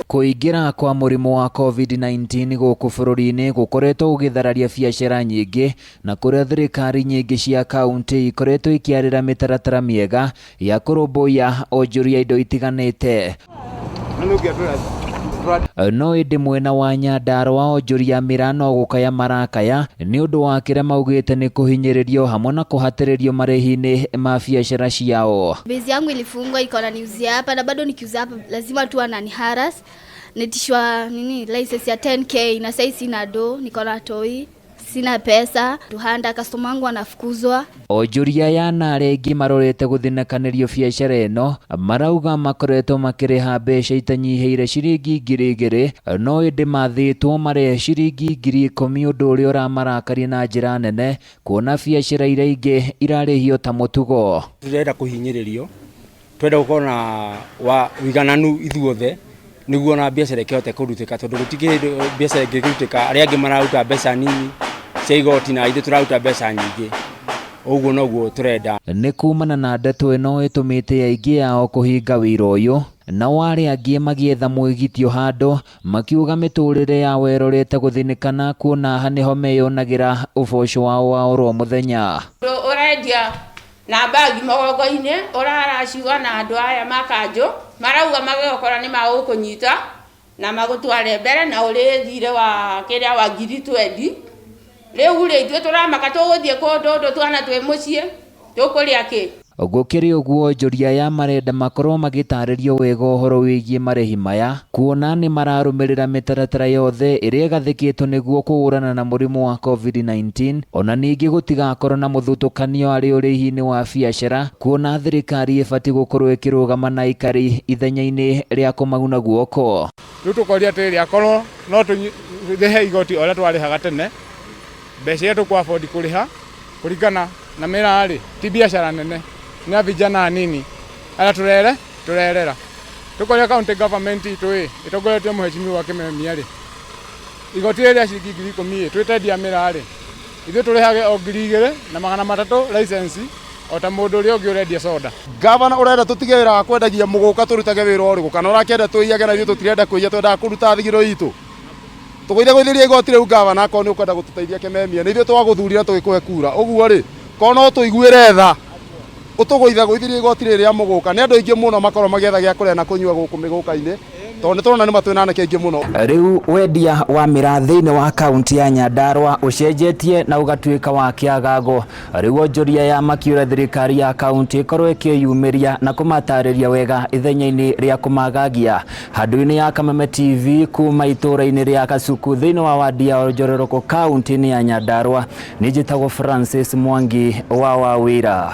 Kũingĩra kwa mũrimũ wa COVID-19 gũkũ bũrũri-inĩ gũkoretwo gũgĩthararia biacara nyingĩ na kũrĩa thirikari nyingĩ cia kauntĩ ikoretwo ikĩarĩra mĩtaratara mĩega ya kũrũmbũiya onjoria indo itiganĩte. No ĩndĩ mwena wa Nyandarua onjoria a mĩraa no gũkaya marakaya nĩ ũndũ wa kĩrĩa maugĩte nĩ kũhinyĩrĩrio hamwe na kũhatĩrĩrio marĩhi-inĩ ma biacara ciao. Base yangu ilifungwa ikaona niuzie hapa na bado nikiuza hapa lazima tu anani harass. Nitishwa nini license ya 10K na sasa sina do, niko na toi, sina pesa. Tuhanda customer wangu anafukuzwa. Onjoria aya na arĩa aingĩ marorete gũthinĩkanĩrio biacara ĩno marauga makoretwo makĩrĩha mbeca itanyihĩire ciringi 2000 no ĩndĩ mathĩtwo marĩhe ciringi 10,000 ũndũ ũrĩa ũramarakaria na njĩra nene kuona biacara iria ingĩ irarĩhio ta mũtugo. Tũtirenda kũhinyĩrĩrio, twenda gũkorwo na wa ũigananu ithuothe nĩguo ona biacara ĩkĩhote kũrutĩka, tondũ gũtikĩrĩ hĩndĩ biacara ĩngĩrutĩka arĩa angĩ mararuta mbeca nini cia igoti na ithuĩ tũraruta mbeca nyingĩ. Ũguo noguo tũrenda. Nĩ kumana na ndeto ĩno ĩtũmĩte aingĩ ao kũhinga wĩra ũyũ nao arĩa angĩ magĩetha mwĩgitio handũ makiuga mĩtũrĩre yao ĩrorete gũthinĩkana kuona haha nĩho meyonagĩra ũboco wao wa oro mũthenya. Ũrendia na mbagi mũgongo-inĩ ũraraciwa na andũ aya makanjũ marauga magĩgũkora nĩ magũkũnyita na magũtware mbere na ũrĩhe thirĩ wa kĩrĩa wa 20,000. Rĩu rĩ ithuĩ tũramaka tũgũthiĩ kũndũ ũndũ twana twĩ mũciĩ tũkũrĩa kĩ? Gũkĩrĩ ũguo onjoria aya marenda makorwo magĩtarĩrio wega ũhoro wĩgiĩ marĩhi maya kuona nĩ mararũmĩrĩra mĩtaratara yothe ĩrĩa ĩgathĩkĩtwo nĩguo kũhũrana na mũrimũ wa COVID-19 ona ningĩ gũtigakorwo na mũthutũkanio harĩ ũrĩhi-inĩ wa biacara kuona thirikari ĩbatiĩ gũkorwo ĩkĩrũgama na aikari ithenya-inĩ rĩa kũmaguna guoko. Rĩu tũkoria atĩrĩrĩ, akorwo no tũrĩhe igoti o ũrĩa twarĩhaga tene, mbeca iria tũkũ afford kũrĩha kũringana na mĩraa rĩ, ti biacara nene, nĩ a vijana anini arĩa tũrere tũrerera. Tũkoria county government itũ ĩ, ĩtongoretio mũhecimiwa Kĩmemia rĩ, igoti rĩrĩ rĩa ciringi 10,000 ĩ, twĩtendia mĩraa rĩ, ithuĩ tũrĩhage o 2300 license o ta mũndũ ũrĩa ũngĩ ũrendia soda. Gavana ũrenda tũtige wĩra wa kwendagia mũgũka tũrutage wĩra ũrĩkũ? Kana ũrakĩenda tũiyage na ithuĩ tũtirenda kũiya, twendaga kũruta thigiro itũ? Tũgũithe gũithĩria igoti rĩu gavana akorwo nĩ ũkwenda gũtũteithia Kĩmemia, nĩ ithuĩ twagũthurire tũgĩkũhe kura. Ũguo rĩ, korwo no tũiguĩre tha, ũtũgũithe gũithĩria igoti rĩrĩ rĩa mũgũka. Nĩ andũ aingĩ mũno makorwo magĩetha gĩa kũrĩa na kũnyua gũkũ mĩgũka-inĩ, tondũ nĩ tũrona nĩ ma twĩna anake aingĩ mũno. Rĩu wendia wa mĩraa thĩinĩ wa kaunti ya Nyandarua ũcenjetie na ũgatuĩka wa kĩagago. Rĩu onjoria ya makiũra thirikari ya kaunti ĩkorwo ĩkĩyumĩria na kũmatarĩria wega ithenya-inĩ rĩa kũmagagia. Handũ-inĩ ya Kameme TV kuma itũũra-inĩ rĩa Kasuku thĩinĩ wa wadi ya Njororoko kaunti-inĩ ya Nyandarua, niĩ njĩtagwo Francis Mwangi wa Wawĩra.